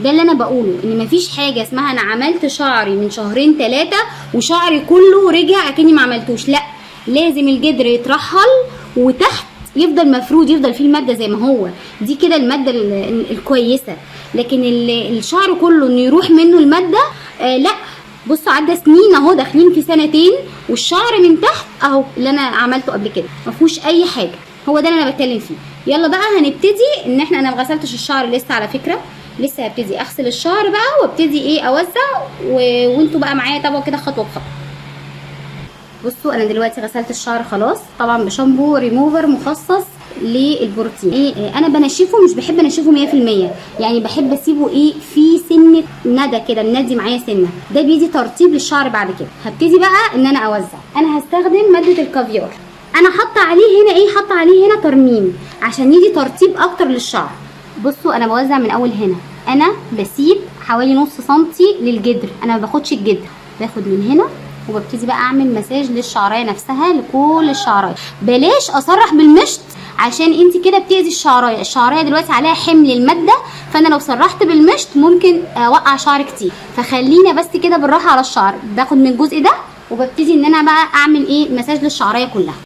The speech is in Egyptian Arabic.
ده اللي انا بقوله، ان مفيش حاجة اسمها انا عملت شعري من شهرين 3 وشعري كله رجع اكني ما عملتوش. لا، لازم الجدر يترحل وتحت يفضل مفرود، يفضل فيه المادة زي ما هو. دي كده المادة الكويسة. لكن الشعر كله انه يروح منه المادة، لا. بصوا عدى سنين اهو، داخلين في سنتين، والشعر من تحت اهو اللي انا عملته قبل كده ما فيهوش اي حاجة. هو ده اللي انا بتكلم فيه. يلا بقى هنبتدي ان احنا، انا ما غسلتش الشعر لسه على فكرة، لسه هبتدي اغسل الشعر بقى وابتدي ايه اوزع، وانتوا بقى معايا تابعوا كده خطوة بخطوة. بصوا انا دلوقتي غسلت الشعر خلاص، طبعا بشامبو ريموفر مخصص للبروتين. ايه انا بنشفه، مش بحب انشفه 100%، يعني بحب اسيبه ايه في سنة ندى كده، مندي معايا سنة، ده بيدي ترطيب للشعر. بعد كده هبتدي بقى ان انا اوزع. انا هستخدم مادة الكافيار، انا حاطه عليه هنا ايه، حاطه عليه هنا ترميم عشان يدي ترطيب اكتر للشعر. بصوا انا بوزع من اول هنا، انا بسيب حوالي نص سنتي للجدر، انا ما باخدش الجدر، باخد من هنا وببتدي بقى اعمل مساج للشعرايه نفسها، لكل الشعرايه. بلاش اسرح بالمشط عشان انت كده بتاذي الشعرايه، الشعرايه دلوقتي عليها حمل المادة، فانا لو سرحت بالمشط ممكن اوقع شعر كتير، فخلينا بس كده بالراحة على الشعر. باخد من الجزء ده وببتدي ان انا بقى اعمل ايه مساج للشعرايه كلها.